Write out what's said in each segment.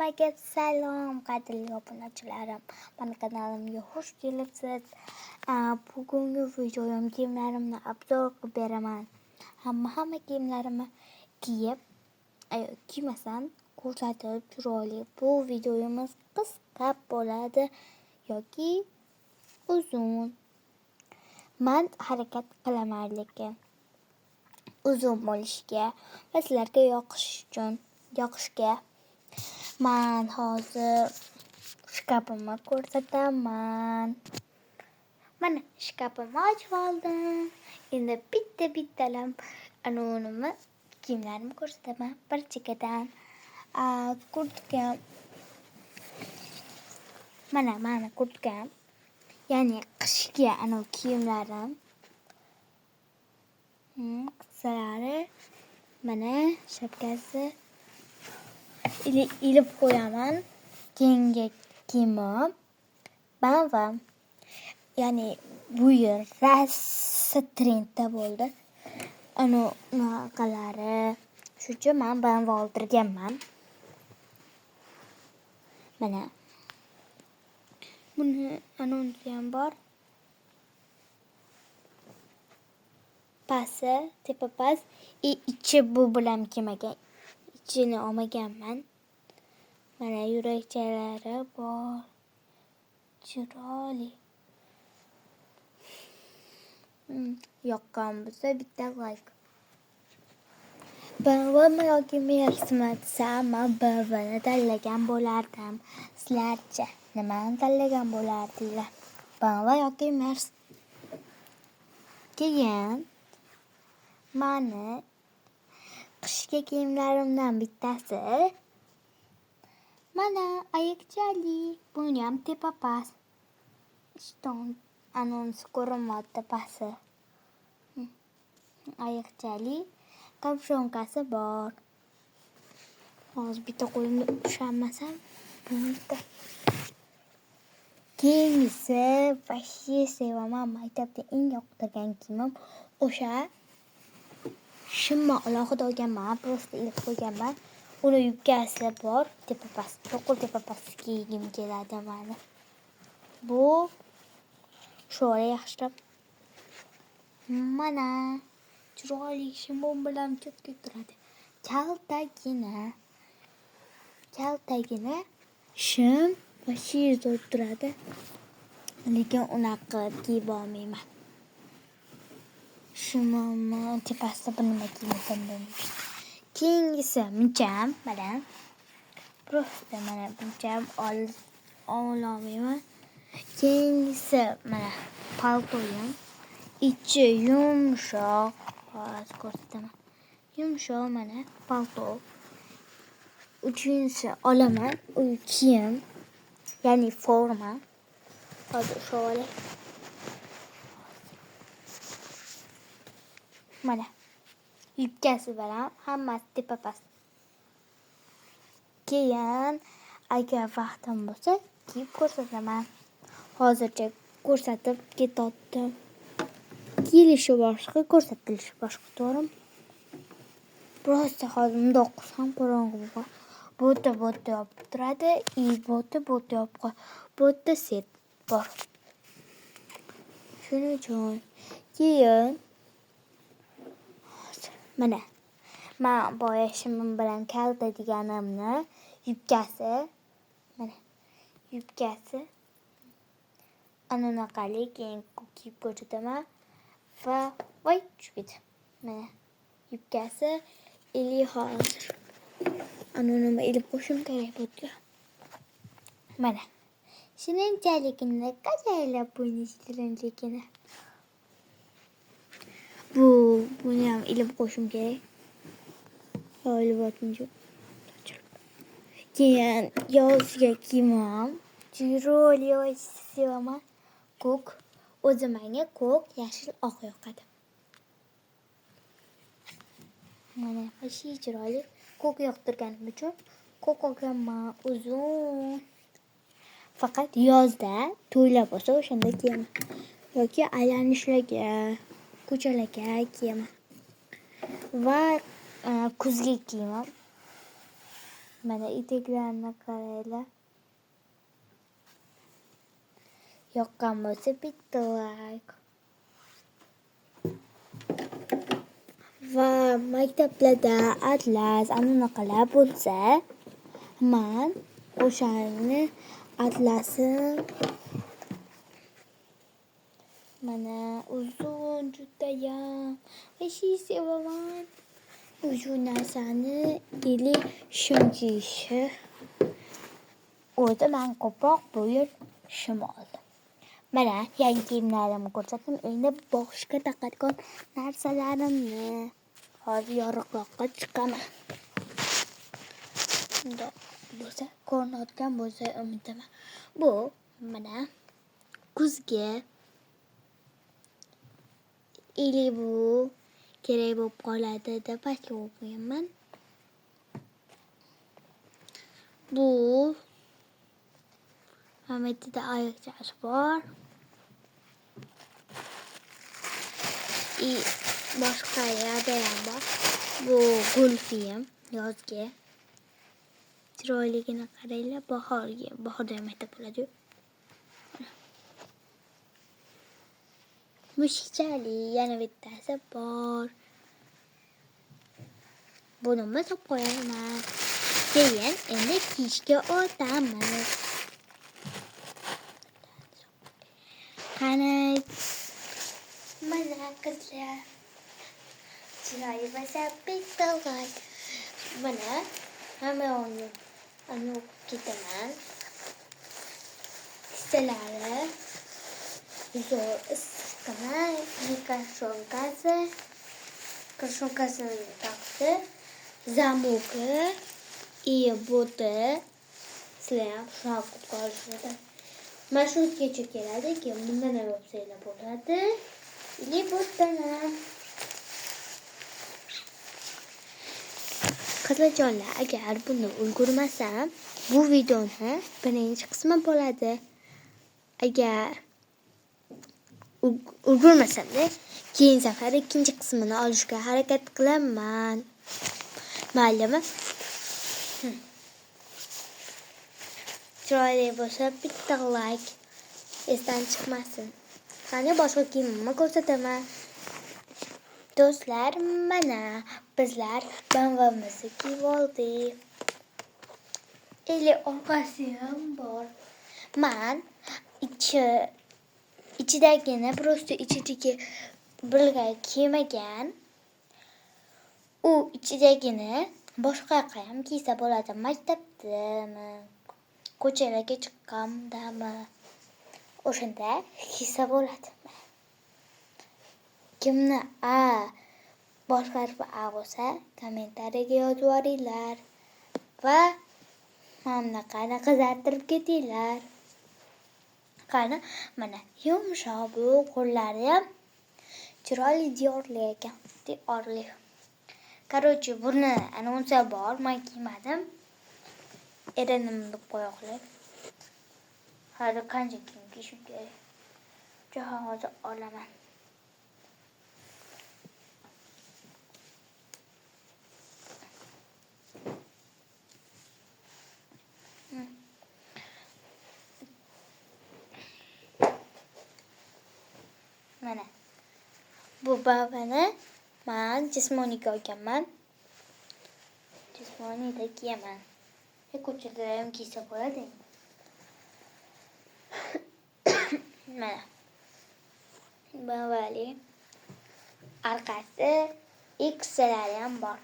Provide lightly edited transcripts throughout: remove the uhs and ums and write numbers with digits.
Hammaga salom, qadrli obunachilarim. Mani kanalimga xush kelibsiz. Bugungi videoyim kiyimlarimni obzor qilib beraman. Hamma kiyimlarimni kiyib, kiymasam ko'rsatib chiroyli. Bu videomiz qisqa bo'ladi yoki uzun. Man harakat qilaman lekin uzun bo'lishiga va sizlarga yoqish uchun, yoqishga. Man hozir shkafimni ko'rsataman. Mana shkafimni ochib oldim. Endi bitta-bittalab anonimni kiyimlarimni ko'rsataman bir chekkadan. Kurtkam. Mana mani kurtkam. Ya'ni qishki anavi kiyimlarim. Qissalari. Mana shapkasi. Ilib qo'yaman. Keyingi kiyimim BMW. Ya'ni bu yil rosa trendda bo'ldi. Anu unaqalari. Shuning uchun men BMW oldirganman. Mana. Buni anonsi ham bor. Pasi, tepa pas. Ichi bu bilan kelmagan. Ichini olmaganman. Mana yurakchalari bor. Chiroyli. Yoqqan bo'lsa bitta like. BMWmi yoki Mersmi desam, men BMWni tanlagan bo'lardim. Sizlarcha nimani tanlagan bo'lardinglar? BMW yoki Mers? Keyin mani qishki kiyimlarimdan bittasi mana ayiqchali. Buni ham tepa past. Ishton anonsi ko'rinmayapti pasti. Ayiqchali kapshonkasi bor. Hozir bitta qo'limda ushlamasam bo'ldi. Keyingisi вообще sevaman. Maktabda eng yoqtirgan kiyimim o'sha. Shimni alohida olganman, просто ilib qo'yganman. Uni yubkasi bor, tepa past, to'qil tepa past kiygim keladi mani. Bu sho'ra yaxshilab. Mana chiroyli shimon bilan cho'tka turadi. Kaltagina. Kaltagina shim va zo'r turadi. Lekin unaqa kiyib olmayman. Shimimni tepasida bir nima kiymasam bo'lmaydi. Keyingisi muncham mana. Просто mana buncham ololmayman. Keyingisi mana paltoyim. Ichi yumshoq. Hozir ko'rsataman. Yumshoq mana palto. Uchinchisi olaman. U kiyim. Ya'ni forma. Hozir ushlab olay. Mana yubkasi bilan hammasi tepa past. Keyin agar vaqtim bo'lsa kiyib ko'rsataman. Hozircha ko'rsatib ketyaptim. Kiyilishi boshqa, ko'rsatilishi boshqa, to'g'rimi? Просто hozir bundoq qilsam qorong'u bo'lib bo'ta-bo'ta yopib turadi, и bo'ta-bo'ta yopib bo'ta set bor. Shuning uchun keyin mana men boya shimim bilan kalta deganimni yubkasi, mana yubkasi ana unaqali. Keyin kiyib ko'rsataman va voy tushib ketdi. Mana yubkasi ili hozir ana uni ilib qo'yishim kerak bu yerga. Mana shirinchaligini qaranglar, buni shirinligini. Buni ham ilib qo'yishim kerak. Ilib olguncha. Keyin yozgi kiyimim chiroyli sevaman. Ko'k. O'zi menga ko'k, yashil, oq yoqadi. Mana вообще chiroyli. Ko'k yoqtirganim uchun ko'k olganman, uzun. Faqat yozda to'ylar bo'lsa o'shanda kiyaman. Yoki aylanishlarga, ko'chalarga kiyaman. Va kuzgi kiyimim. Mana etaklarini qaranglar. Yoqqan bo'lsa bitta like. Va maktablarda atlas anaqalar bo'lsa, man o'shani atlasini mana uzun judayam вообще sevaman. Uzun narsani ili shim kiyishi. O'zi man ko'proq bu yil shim oldim. Mana yangi kiyimlarimni ko'rsatdim. Endi boshqa taqadigan narsalarimni hozir yorug'roqqa chiqaman. Bundoq bo'lsa, ko'rinayotgan bo'lsa umiddaman. Bu mana kuzgi ili bu kerak bo'lib qoladi deb pastga qo'yib qo'yganman. Bu mana bu yerda oyoqchasi bor. Boshqa yerda ham bor. Bu gul kiyim yozgi. Chiroyligini qaranglar, bahorgi, bahorda ham aytib bo'ladi-yu. Mushukchali yana bittasi bor. Buni solib qo'yaman. Keyin endi kiyishga o'tamiz. Qani mana qizlar. Chiroyli bo'lsa bitta like. Mana hamma uni o'qib ketaman. Kissalari zo'r issiqqina, koshonkasi, koshonkasini taqdi, zamoki, и boti. Sizlar ham shunaqa qilib qolishingiz. Marshrutgacha keladi, keyin bundan ham olsanglar bo'ladi. Или botdan ham. Qizlarjonlar, agar buni ulgurmasam, bu videoni birinchi qismi bo'ladi. Agar ulgurmasam-da, keyin safar ikkinchi qismini olishga harakat qilaman. Maylimi? Chiroyli bo'lsa bitta like esdan chiqmasin. Qani boshqa kiyimimni ko'rsataman. Do'stlar, mana bizlar bamvamizni kiyib oldik. Eli orqasi ham bor. Man ichidagini, prosta ichidagi birga kiymagan. U ichidagini boshqa yoqqa ham kiysa bo'ladi. Maktabdami, ko'chalarga chiqqandami, o'shanda kiysa bo'ladi. Kimni A boshqa harfi A bo'lsa, kommentariyaga yozib yuboringlar va mana bunaqani qizartirib ketinglar. Qani, mana yumshoq bu qo'llari ham chiroyli diorli ekan, diorli. Короче, buni ana unsa bor, men kiymadim. Erinim deb qo'ya qolay. Hali qancha kiyim kiyishim kerak. Jahon hozir olaman. Mana bu bavani men jismoniyga olganman. Jismoniyda kiyaman. Ko'chada ham kiysa bo'ladi. Mana bavali orqasi X'lari ham bor.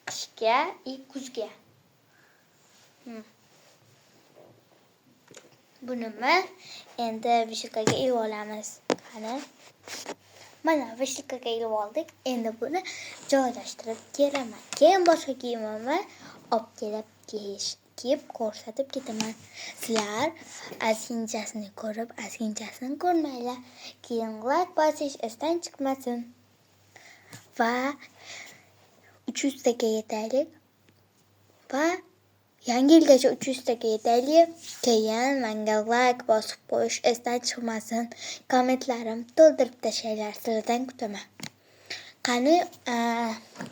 Qishga va kuzga. Bunimi endi vishilkaga ilib olamiz. Qani? Mana vishilkaga ilib oldik. Endi buni joylashtirib kelaman. Keyin boshqa kiyimimni olib kelib kiyib ko'rsatib ketaman. Sizlar ozginchasini ko'rib, ozginchasini ko'rmanglar. Keyin like bosish esdan chiqmasin. Va 300 taga yetaylik. Va yangi yilgacha 300 taga yetaylik. Keyin menga like bosib qo'yish esdan chiqmasin. Kommentlarim to'ldirib tashlanglar, sizlardan kutaman. Qani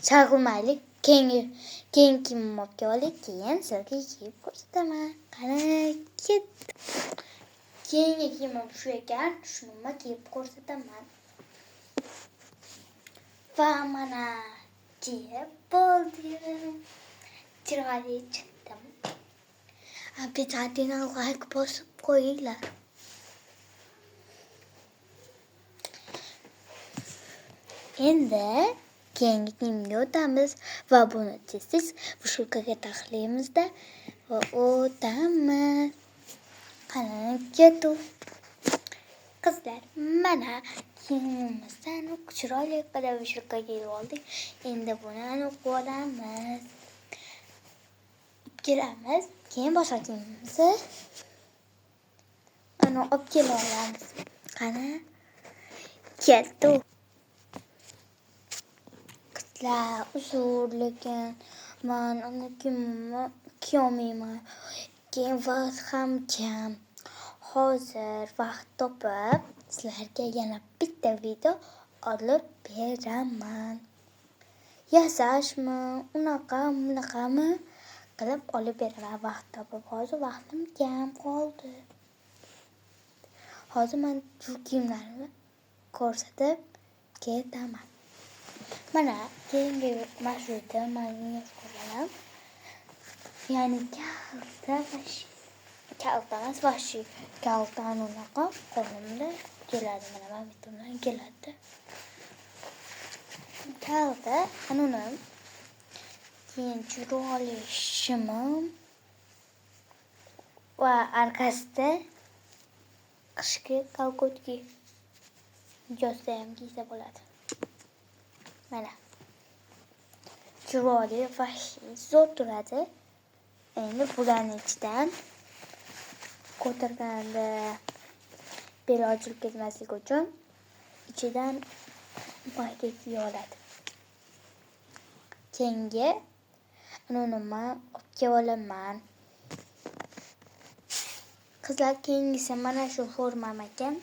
chalg'imaylik. Keyingi kiyimimni olib kelib, keyin sizlarga kiyib ko'rsataman. Qani ket. Keyingi kiyimim shu ekan, shuni kiyib ko'rsataman. Va mana kiyib bo'ldim. Chiroyli chiqdim. Обязательно like bosib qo'yinglar. Endi keyingi kiyimga o'tamiz va buni tez-tez vishulkaga taxlaymizda va o'tamiz. Qani ketuv. Qizlar, mana kiyimimizni chiroyli qilib vishulkaga ilib oldik. Endi buni olamiz. Kelamiz. Keyin boshqa kiyimimizni ana olib kela olamiz. Qani ketuv. Qizlar, uzr, lekin man uni kiyimimni kiyolmayman. Keyin vaqt ham kam. Hozir vaqt topib sizlarga yana bitta video olib beraman. Yasashmi, unaqa, bunaqami qilib olib beraman vaqt topib. Hozir vaqtim kam qoldi. Hozir men shu kiyimlarimni ko'rsatib ketaman. Mana keyingi mashrutda men ko'raman. Ya'ni kalta kalta emas, vashi kaltani unaqa qo'limda keladi. Mana men bitimdan keladi. Kalta anuni keyin chiroyli shimim va arkasida qishki kolgotki yozda ham kiysa bo'ladi. Mana chiroyli va zo'r turadi. Endi bularni ichidan ko'targanda bel ochilib ketmasligi uchun ichidan mayka kiya oladi. Keyingi uni man olib kelib olaman. Qizlar, keyingisi mana shu formam ekan.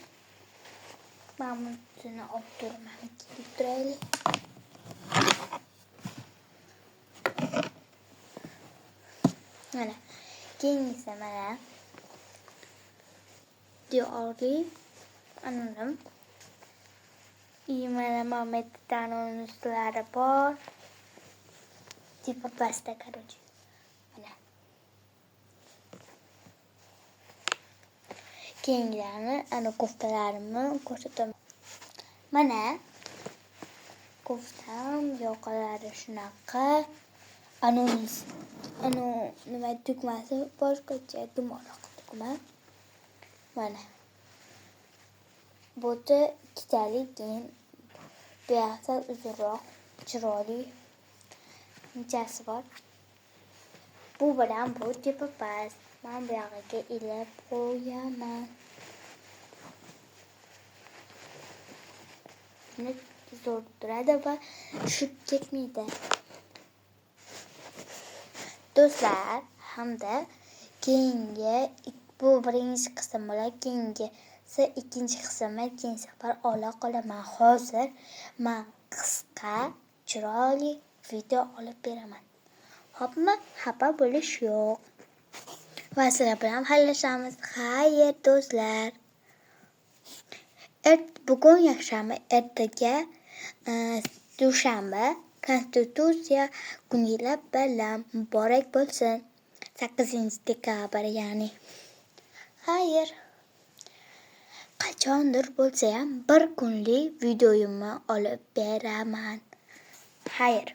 Men buni olib turaman, kiyib turaylik. Mana keyingisi mana Diorli anonim. Mana Mametdan ustlari bor. Tepa pastda, короче. Mana. Keyingilarni, ana koftalarimni ko'rsataman. Mana koftam yoqalari shunaqa. Anu nima tugmasi boshqacha dumaloq tugma. Mana. Bu da ikkitalik, keyin bu yoqda uzunroq, chiroyli nechasi bor. Bu bilan bu tepa past. Men bu yog'iga ilib qo'yaman. Buni zo'r turadi va tushib ketmaydi. Do'stlar, hamda keyingi bu birinchi qism bo'ladi, keyingisi ikkinchi qismi, keyingi safar ola qolaman. Hozir men qisqa, chiroyli video olib beraman. Xo'pmi? Xafa bo'lish yo'q. Va sizlar bilan xayrlashamiz. Xayr do'stlar. Bugun yakshanba, ertaga dushanba, Konstitutsiya kuninglar bilan muborak bo'lsin. 8 dekabr ya'ni. Xayr. Qachondir bo'lsa ham bir kunlik videoyimni olib beraman. Xayr.